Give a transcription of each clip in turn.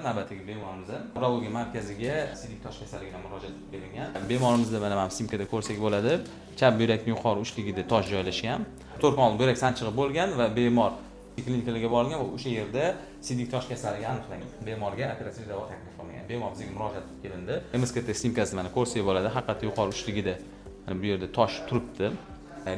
Navbatdagi bemorimiz urologiya markaziga siydik tosh kasalligi bilan murojaat qilib kelingan. Bemorimizda mana снимка da ko'rsak bo'ladi. Chap buyrakning yuqori uchligida tosh joylashgan. 4 kun oldin buyrak sanchig'i bo'lgan va bemor klinikalarga borgan va o'sha yerda siydik tosh kasalligi aniqlangan. Bemorga operativ davo taklif qilingan. Bemor bizga murojaat qilib kelindi. MSKT снимка sini mana ko'rsak bo'ladi. Haqiqatda yuqori uchligida mana bu yerda tosh turibdi.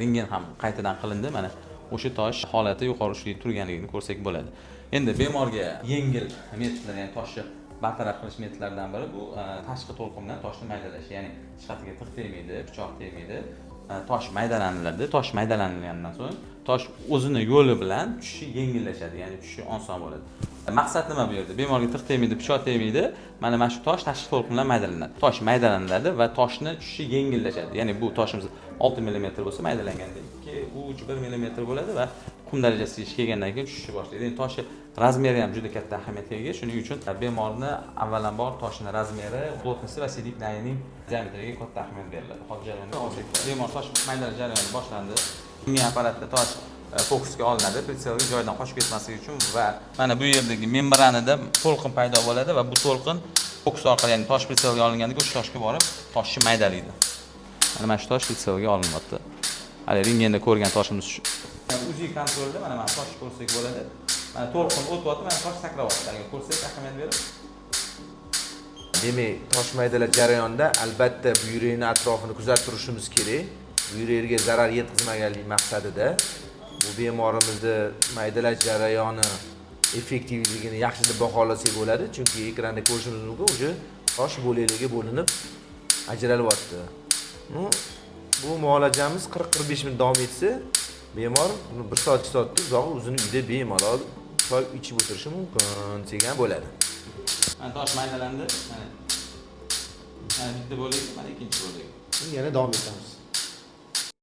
Rentgen ham qaytadan qilindi. Mana o'sha tosh holati yuqori uchlikda turganligini ko'rsak bo'ladi. Endi bemorga yengil metodlar, ya'ni toshni bartaraf qilish metodlaridan biri bu tashqi to'lqin bilan toshni maydalash, ya'ni hech tig' tegmaydi, pichoq tegmaydi. Tosh maydalaniladi. Tosh maydalanilgandan so'ng tosh o'zini yo'li bilan tushishi yengillashadi, ya'ni tushishi oson bo'ladi. Maqsad nima bu yerda? Bemorga tig' tegmaydi, pichoq tegmaydi. Mana shu tosh tashqi to'lqin bilan maydalanadi. Tosh maydalaniladi va toshni tushishi yengillashadi. Ya'ni bu toshimiz 6 mm bo'lsa, maydalanganda 2, 3, 1 mm bo'ladi va qum darajasiga kelgandan keyin tushishni boshlaydi. Endi toshni размер i ham juda katta ahamiyatga ega. Shuning uchun bemorni avvalambor toshni размер i, плотность i va siydik nayining diametriga katta ahamiyat beriladi. Hozir jarayonni olsak, bemor tosh maydalash jarayoni boshlandi. Rentgen apparatda tosh fokusga olinadi, прицел ga joyidan qochib ketmasligi uchun va mana bu yerdagi membranada to'lqin paydo bo'ladi va bu to'lqin fokus orqali, ya'ni tosh прицел ga olingandan keyin o'sha toshga borib, toshni maydalaydi. Mana shu tosh прицел ga olinyapti. Hali rentgenda ko'rgan toshimiz shu. УЗИ kontrolda mana toshni ko'rsak bo'ladi. Mana to'lqin o'tyapti, mana tosh sakrayapti. Agar ko'rsak, ahamiyat berib. Demak, tosh maydalash jarayonida albatta buyrakni atrofini kuzatib turishimiz kerak. Buyrakga zarar yetkazmaganlik maqsadida bu bemorimizni maydalash jarayoni effektivligini yaxshi deb baholasak bo'ladi, chunki ekranda ko'rishimiz mumkin, уже tosh bo'laklarga bo'linib ajralyapti. Ну, bu muolajamiz 40-45 minut davom etsa, bemor buni 1 soat, 2 soatda uzog'i o'zini uyda bemalol choy ichib o'tirishi mumkin desak ham bo'ladi. Mana tosh maydalandi. Mana bitta bo'lagi, mana ikkinchi bo'lagi. Yana davom etamiz.